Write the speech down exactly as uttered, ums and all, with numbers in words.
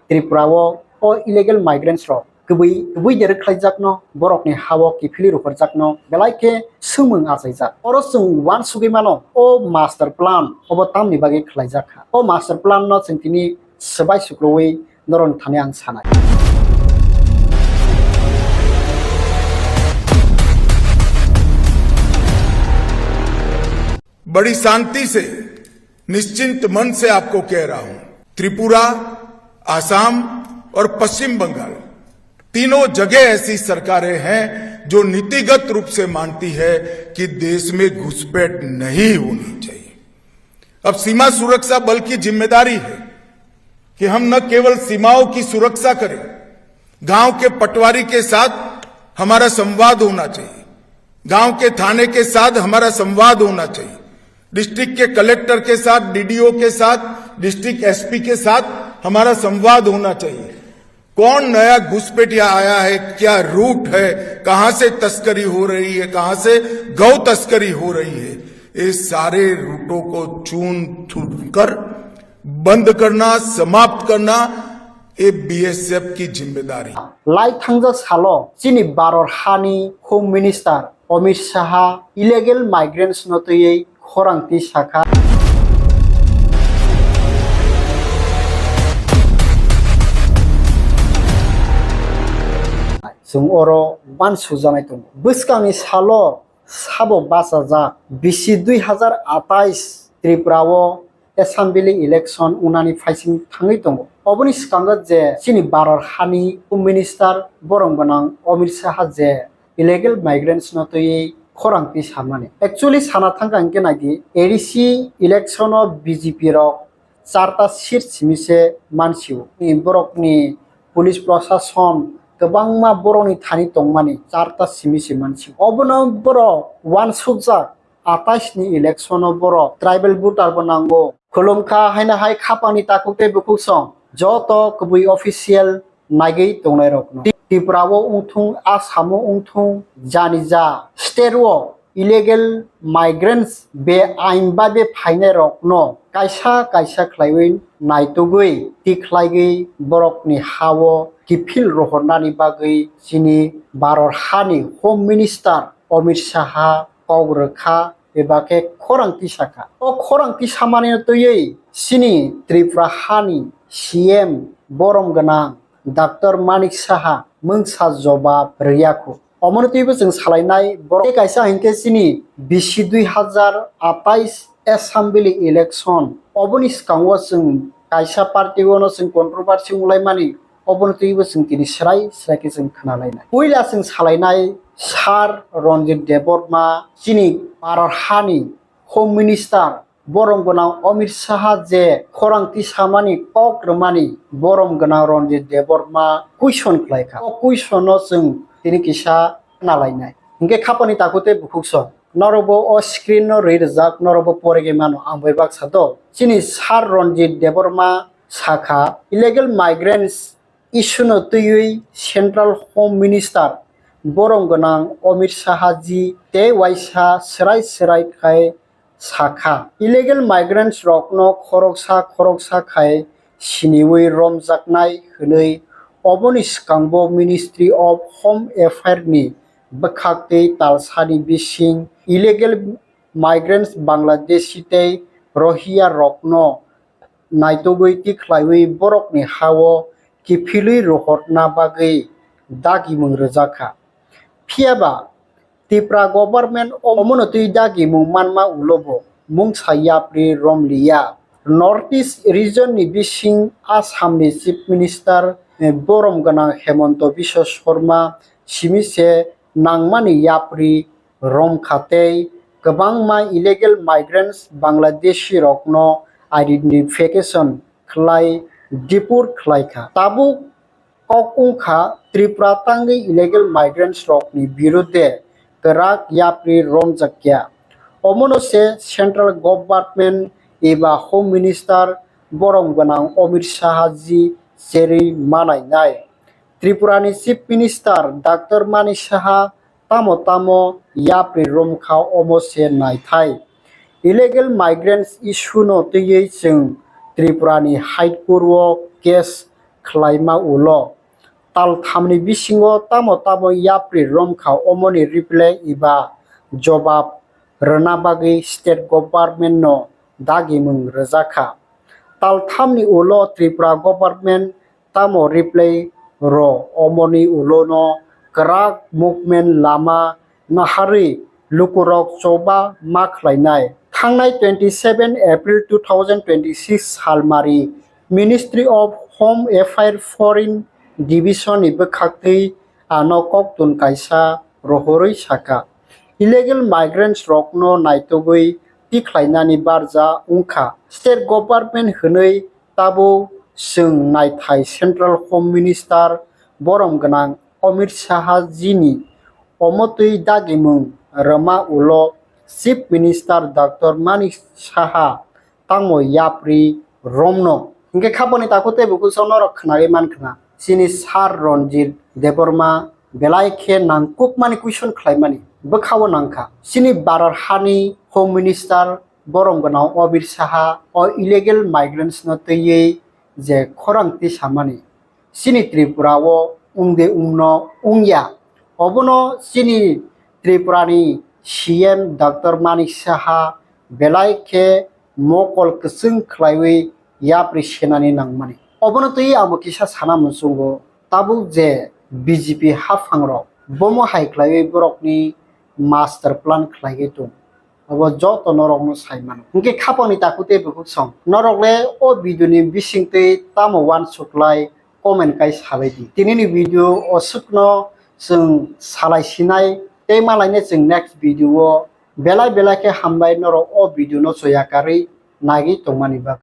Tripura o o illegal migrants rok kubui kubui de rwkhlaijakno, borokni ha-o kiphilwi rohorjakno belai khe swngmung achaijak. Oro chwng uansugwi mano, o master plan obo tamni bagwi khlaijak kha. O master plan no chwng tini swbai sukrubwi norokni thani ang sanai. बड़ी शांति से, निश्चिंत मन से आपको कह रहा हूं, त्रिपुरा, आसाम और पश्चिम बंगाल, तीनों जगह ऐसी सरकारें हैं जो नीतिगत रूप से मानती है कि देश में घुसपैठ नहीं होनी चाहिए। अब सीमा सुरक्षा बल की जिम्मेदारी है कि हम न केवल सीमाओं की सुरक्षा करें, गांव के पटवारी के साथ हमारा संवाद होना चाहिए, गांव के थाने के साथ हमारा संवाद होना चाहिए, डिस्ट्रिक्ट के कलेक्टर के साथ, डीडीओ के साथ, डिस्ट्रिक्ट एसपी के साथ हमारा संवाद होना चाहिए। कौन नया घुसपैठिया आया है, क्या रूट है, कहां से तस्करी हो रही है, कहां से गौ तस्करी हो रही है, ये सारे रूटों को चुन चुन कर बंद करना, समाप्त करना, ये बीएसएफ की जिम्मेदारी। Lai thangjak salo chini Bharat hani Home Minister Amit Shah illegal migrants no twiwi khorang twi sakha. Chwng oro uansujanai tongo. Bwskangni salo sabo bachajak bisi dui hazar atais Tripura o assembly election wngnani phaising thangwi tongo. Oboni swkango je chini Bharat hani Home Minister borom gwnang Amit Shah je illegal migrants no twiwi khorang twi samani. Actually sana thangkha hinkhe naidi, A D C election o B J P rok charta seat simi se mansio. Borokni police prosason kwbangma borokni thani tongmani charta simi se mansio. Obono borok uansukjak atais ni election o borok tribal voter bo nango. Khulumkha haino hai khapangni takhuk tei bukhuk song joto kubui official naigwi tongnairokno. Tripura o wngthung, Assam o wngthung, jani ja state o illegal migrants be ain bai be phainairokno kaisa kaisa khlaiwi naitugwi tikhlaigwi borokni ha-o kiphil rohornani bagwi chini Bharat hani Home Minister Amit Shah kok rwkha eba khe khorang tisakha. O khorang tisamani twiwi chini Tripura hani C M borom gwnang Doctor Manik Saha mungsa jobab rwya khu. Omono twibo chwng salainai borok tei kaisa hinkhe chini bisi dui hazar atais assembly election, oboni swkango chwng kaisa party-o no chwng controversy wnglaimani, obono twibo chwng tini swrai swrai khe chwng khna lainai. Puila chwng salainai Sir Ranjit Debbarma, chini Bharat hani Home Minister borom gwnang Amit Saha je khorang tisamani kok rwmani borom gwnang Ranjit Debbarma question khlaikha. O question no chwng tini kisa khna lainai. Hinkhe khapani takhuk tei bukhuk song norokbo o screen no rwi rwjak, norokbo porigwi mano, ang bai baksa do. Chini Sir Ranjit Debbarma sakha, illegal migrants issue no twiwi Central Home Minister borom gwnang Amit Saha ji tei waisa swrai swrai khai sakha, illegal migrants rokno khoroksa khoroksa khai siniwi romjaknai hwnwi. Oboni swkangbo Ministry of Home Affair ni bwkhaktwi talsani bising illegal migrants Bangladeshi tei Rohingya rokno naitugwi tikhlaiwi borokni ha-o kiphilwi rohorna bagwi dagimung rwjakha. Phiyaba Tripura government omono twi dagimung manma ulobo mungsa yapri romliya. North East region ni bising Assam ni Chief Minister, eh, borom gwnang Hemanta Biswa Sarma simi se nangmani yapri romkha tei kwbangma illegal migrants Bangladeshi rokno identification khlai deport khlaikha. Tabuk kok wngkha Tripura tangwi illegal migrants rokni birudhe kwrak yapri romjakya. Omono se central government eba Home Minister borom gwnang Amit Saha ji cherwi manainai. Tripura ni Chief Minister Doctor Manik Saha tamo tamo yapri romkha omo se naithai. Illegal migrants issue no twiwi chwng Tripura ni High Court o case khlaima ulo tal thamni bisingo tamo tamo yapri romkha, omoni reply eba jobab rwna bagwi state government no dagimung rwjakha. Tal thamni ulo Tripura government tamo reply rw, omoni ulo no kwrak movement lama naharwi lukurok choba ma khlainai. Thangnai twenty seven April two thousand twenty six salmari Ministry of Home Affairs Foreign Division ni bwkhaktwi ano koktun kaisa rohorwi saka, illegal migrants rokno naitugwi tikhlainani barja wngkha state government hwnwi tabuk chwng naithai Central Home Minister borom gwnang Amit Shah jini omotwi dagimung rwma ulo Chief Minister Doctor Manik Saha tamo yapri romno. Hingke khaponi takhuk tei bukhuk song norok khnagwi mankha, chini Sir Ranjit Debbarma belai khe nangkukmani question khlaimani bwkhao nangkha. Chini Bharat hani Home Minister borom gwnang Amit Saha o illegal migrants no twiwi je khorang tisamani, chini Tripura o wngde wngno wngya. Obono chini Tripura ni C M Doctor Manik Saha belai khe mokol kwchwng khlaiwi yapri senani nangmani. Obono twiwi amo kisa sana muchungo, tabuk je B J P haphangrok bomo hai khlaiwi borokni master plan khlaigwi tong. Abo joto norokno sai mano. Hingke khapangni takhuk tei bukhuk song, norok le o video ni bisingtwi tamo uansuklai, comment kai salai di. Tinini video o swkno chwng salai sinai tei malaine chwng next video o. Belai belai khe hambai norok o video no choya karwi nagwi tongmani bagwi.